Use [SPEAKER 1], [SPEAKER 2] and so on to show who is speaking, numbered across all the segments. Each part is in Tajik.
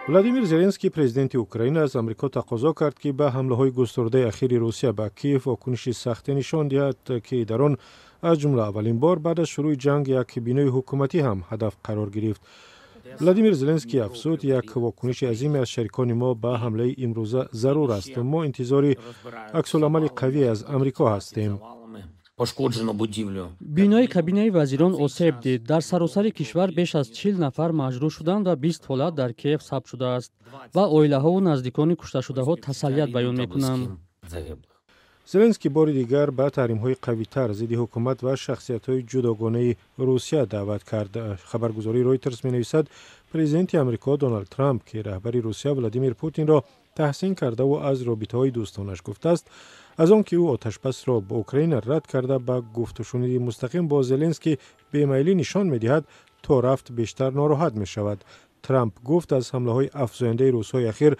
[SPEAKER 1] Владимир Зеленский, президенти Украина, аз Амрико тақозо кард, ки ба ҳамлаҳои густурдаи ахири Русия ба Киев вокуниши сахте нишон диҳад, ки дар он аз ҷумла аввалин бор баъд аз шурӯи ҷанг як бинои ҳукуматӣ ҳам ҳадаф қарор гирифт. Владимир Зеленский афзуд, як вокуниши азиме аз шарикони мо ба ҳамлаи имрӯза зарур аст. Мо интизори аксуламали қавӣ аз Амрико ҳастем.
[SPEAKER 2] Пошкоджено будівлю.
[SPEAKER 3] Бинои кабинаи вазирон осеб дид. Дар саросари кишвар беш аз 40 нафар маҷрӯҳ шуданд ва 20 ҳолат дар Киев сабт шудааст. Ба оилаҳову наздикони кушташудаҳо тасаллият баён мекунам.
[SPEAKER 1] Зеленский бори дигар ба таҳримҳои қавитар зидди ҳукумат ва шахсиятҳои ҷудогонаи Русия даъват кард. Хабаргузории Ройтерс менависад, президенти Амрико Доналд Трамп, ки раҳбари Русия Владимир Путинро таҳсин кардаву аз робитаҳои дӯстонаш гуфтааст, аз он ки ӯ оташбасро бо Украина рад карда, ба гуфтушуниди мустақим бо Зеленский бемайлӣ нишон медиҳад, то рафт бештар нороҳат мешавад. Трамп гуфт, аз ҳамлаҳои афзояндаи рӯзҳои ахир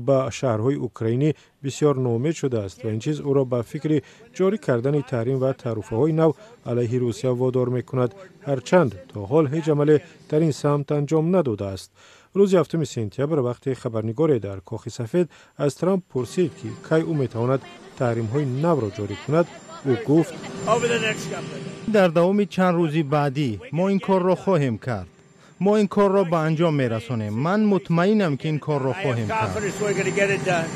[SPEAKER 1] ба шаҳрҳои украинӣ бисёр ноумед шудааст ва ин чиз ӯро ба фикри ҷорӣ кардани таҳрим ва таъруфаҳои нав алайҳи Русия водор мекунад, ҳарчанд то ҳол ҳеҷ амале дар ин самт анҷом надодааст. Рӯзи 7 сентябр, вақте хабарнигоре дар Кохи Сафед аз Трамп пурсид, ки кай ӯ метавонад таҳримҳои навро ҷорӣ кунад, ӯ гуфт:
[SPEAKER 4] Дар давоми чанд рӯзи баъдӣ мо ин корро хоҳем кард. Мо ин корро ба анҷом мерасонем. Ман мутмаинам, ки ин корро хоҳем кард.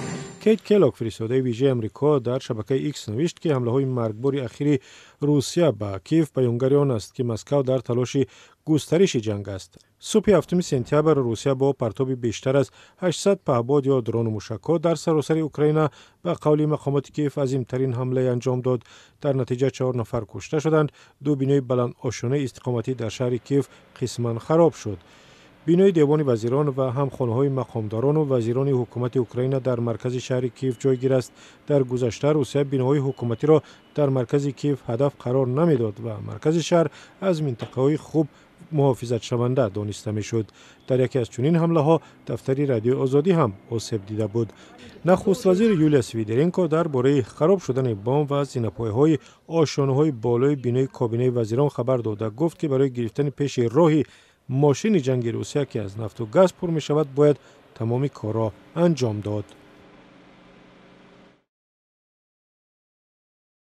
[SPEAKER 1] Кейт Келлог, фиристодаи вижаи Амрико, дар шабакаи Икс навишт, ки ҳамлаҳои маргбори ахири Русия ба Киев баёнгари он аст, ки Москав дар талоши густариши ҷанг аст. Субҳи 7 сентябр Русия бо партоби бештар аз 800 паҳбод ё дрону мушакҳо дар саросари Украина, ба қавли мақомоти Киев, азимтарин ҳамлае анҷом дод. Дар натиҷа чаҳор нафар кушта шуданд, ду бинои баландошонаи истиқоматӣ дар шаҳри Киев қисман хароб шуд. Бинои Девони вазирон ва ҳам хонаҳои мақомдорону вазирони ҳукумати Украина дар маркази шаҳри Киев ҷойгир аст. Дар гузашта Русия биноҳои ҳукуматиро дар маркази Киев ҳадаф қарор намедод ва маркази шаҳр аз минтақаҳои хуб муҳофизатшаванда дониста мешуд. Дар яке аз чунин ҳамлаҳо дафтари Радиои Озодӣ ҳам осеб дида буд. Нахуствазир Юлия Свидеренко дар бораи хароб шудани бом ва зинапояҳои ошёнаҳои болои бинои кобинаи вазирон хабар дода, гуфт, ки барои гирифтани пеши роҳи мошини ҷанги Русия, ки аз нафту газ пур мешавад, бояд тамоми корро анҷом дод.